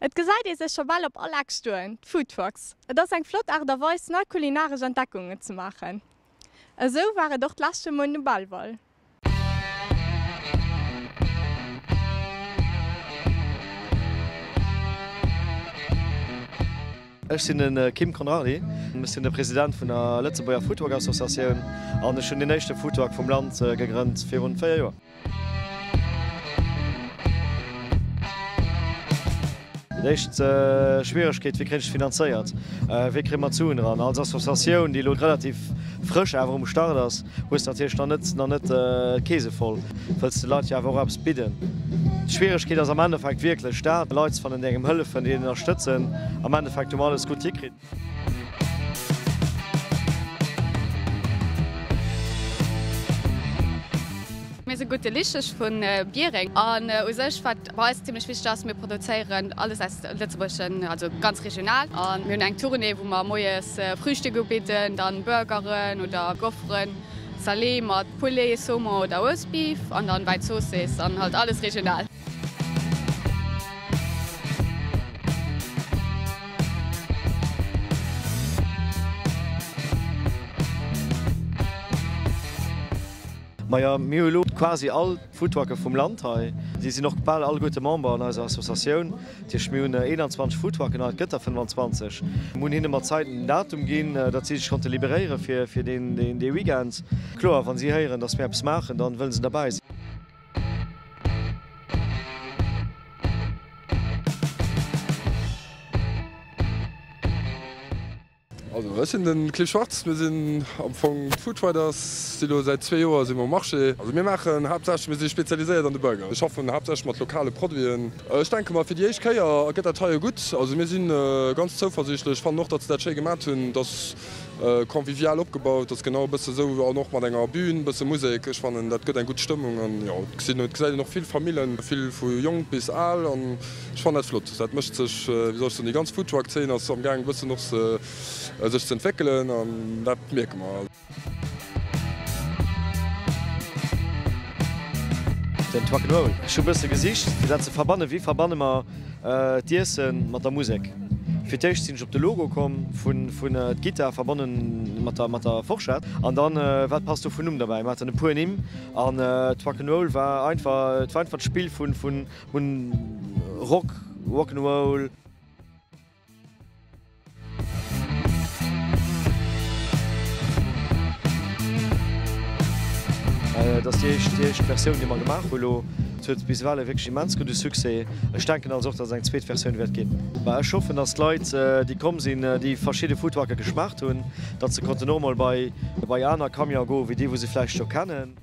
Et gesäit ee sech scho bal op all Eck stoen, d'Foodtrucks. Et ass eng flott Aart a Weis, nei kulinaresch Entdeckungen ze maachen. Esou war et och d'leschte Mount um Belval. Ech sinn de Kim Conrardy, ech sinn de President vun der Lëtzebuerger Foodtruck Associatioun an ech hunn deen éischte Foodtruck vum Land gegrënnt virun 4 Joer. Déi éischt Schwieregkeet, Wéi kréien ech et finanzéiert? Wéi kréie mer d'Suen eran? Als Associatioun, déi elo relativ frësch awer um Start ass, hues de natierlech nach net nach net d'Keese voll, wëlls de Leit jo awer och eppes bidden. D'Schwieregkeet ass am Endeffekt wierklech dat, Leit ze fannen, déi engem hëllefen, déi een ënnerstëtzen. Am Endeffekt hu mer alles gutt hikritt. Mir si Gute Licheg vu Biereng an u sech wat bei eis zimmlech wichteg ass, mir produzéieren alles aus lëtzebuergeschen, also ganz regional a mir hunn eng Tournée wou mer moies Frühstück ubidden, dann Burgeren oder Gaufren, Salé mat Poulet, Saumon oder Roastbeef an dann wäit Zoossiss an halt alles regional. Majo, mir hu elo quasi all d'Foodtrucke vum Land hei. Déi sinn och bal alleguerte Member an eiser Associatioun. Dat heescht, mir hunn 21 Foodtrucken hei, et gëtt der 25. Mir hunn hinne mat Zäiten den Datum ginn, datt si sech konnte liberéiere fir dee Weekend. Kloer, wa si héieren, datt mir eppes maachen, da wëlle se derbäi sinn. Also ech sinn den Cliff Schwartz, mir sinn am Fong d'Food Riders, si lo säit zwee Joer si mer um Marché. Also mir maachen haaptsächlech, mir si spezialiséiert an de Burger, mir schaffen haaptsächlech mat lokale Produiten. Ech denke mer fir déi éischt Kéier gëtt dat hei e gutt, also mir si ganz zouversiichtlech, fannen och datt se dat schéi gemat hunn, dass convivial opgebaut, ass genau e bësse sou an och mat enger Bühn, bësse Musek, ech fannen dat gëtt eng gutt Stëmmung an jo et gesinn, et gesäit een och vill Famillen, vill vu jonk bis al an Ech fannen dat flott. Dat mécht sech, wéi soll ech soen, déi ganz Foodtruck-Zeen ass am gaang e bëssen och sech ze entwéckelen an dat mierke mer. Den Truck 'n' Roll. Ech hu bësse gesicht fir dat ze verbannen. Wéi verbanne mer d'Iesse mat der Musek? Fir d'éischt sinn ech op de Logo komm vun d'Gittar verbonnen mat der mat der Forschett. An dann, wat passt do vun Numm derbäi? Mer haten e puer Nimm an Truck 'n' Roll war einfach, et war einfach d'Spill vun vun Hunn Rock, Rock 'n' Roll. Et ass déi éischt, déi éischt Versioun, déi mer gemaach hu lo. Et huet bis ewell e wierklech immens gudde Succès. Ech denken also och, datt et eng zweet Versioun wäert ginn. Mä ech hoffen, datt d'Leit, déi komm sinn, déi verschidde Foodtrucke geschmaacht hunn, datt se konnten och emol bei, bei aner Camione goen, wéi déi, wou se vläicht scho kennen.